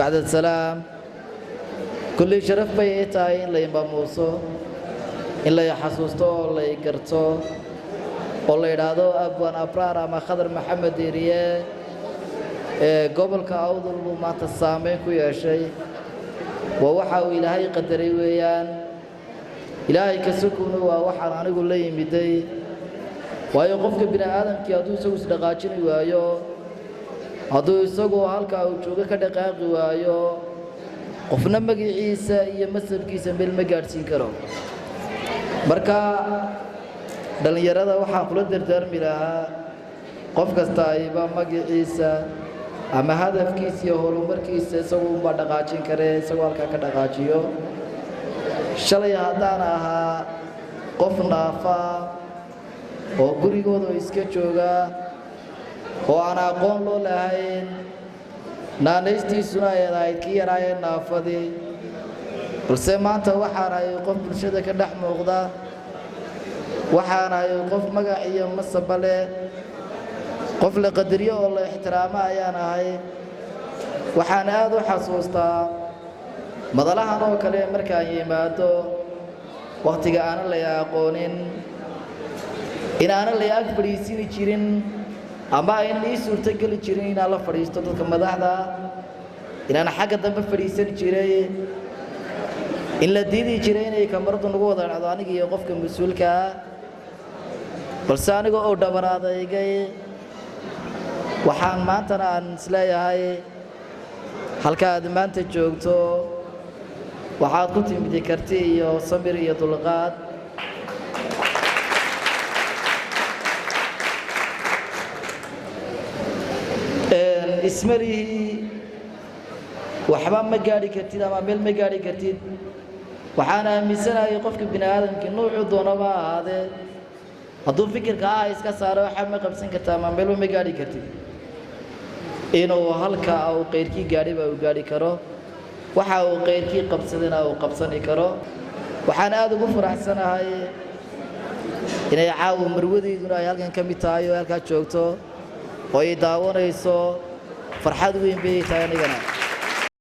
Bacda salaam, kulley sharaf bay ii tahay in lay maamuuso, in lay xasuusto oo lay garto oo la yidhaahdo Abwaan Abraar ama Khadar Maxamed Diiriye ee gobolka Awdal buu maanta saameyn ku yeeshay. Waa waxa uu Ilaahay qadaray weeyaan. Ilaahay ka sokowna waa waxaan anigu la yimiday, waayo qofka bini aadamkii hadduu isagu isdhaqaajini waayo, hadduu isagu halkaa uu joogo ka dhaqaaqi waayo, qofna magiciisa iyo masabkiisa meel ma gaadhsiin karo. Marka dhallinyarada waxaan kula dardaarmi lahaa, qof kasta ayba magiciisa ama hadafkiisa iyo horumarkiisa isagu unbaa dhaqaajin karee, isagoo halkaa ka dhaqaajiyo. Shalay haddaan ahaa qof naafaa oo gurigooda iska jooga oo aan aqoon loo lahayn, naanaystiisuna ay ahayd kii yaraayee naafadii, balse maanta waxaan ahay qof bulshada ka dhex muuqda, waxaan ahay qof magac iyo masaba leh, qof la qadariyo oo la ixtiraamo ayaan ahay. Waxaan aad u xasuustaa madalahan oo kale markaan yimaado, wakhtiga aanan lay aqoonin, in aanan lay ag fadhiisini jirin ama aynan ii suurtogeli jirin inaan la fadhiisto dadka madaxda, inaan xagga dambe fadhiisan jiray, in la diidi jiray inay kamaradu nagu wada dhacdo aniga iyo qofka mas-uulka ah. Balse aniga oo dhabar adaygay, waxaan maantana aan isleeyahay halka aad maanta joogto waxaad ku timidi karti iyo samir iyo dulqaad. Ismalihii waxba ma gaadhi kartid ama meel ma gaadhi kartid. Waxaan aaminsanahay qofka bini aadamkii nuucuu doonaba ha ahaadee, hadduu fikirka ah iska saaro waxa ma qabsan kartaa ama meelba ma gaadhi kartid, inuu halka uu qayrkii gaadhiba uu gaadhi karo, waxa uu qayrkii qabsadana uu qabsani karo. Waxaan aad ugu faraxsanahay inay caawa marwadeyduna ay halkan ka mid tahay oo halkaa joogto oo ay daawanayso. Farxad weyn bay tahay anigana.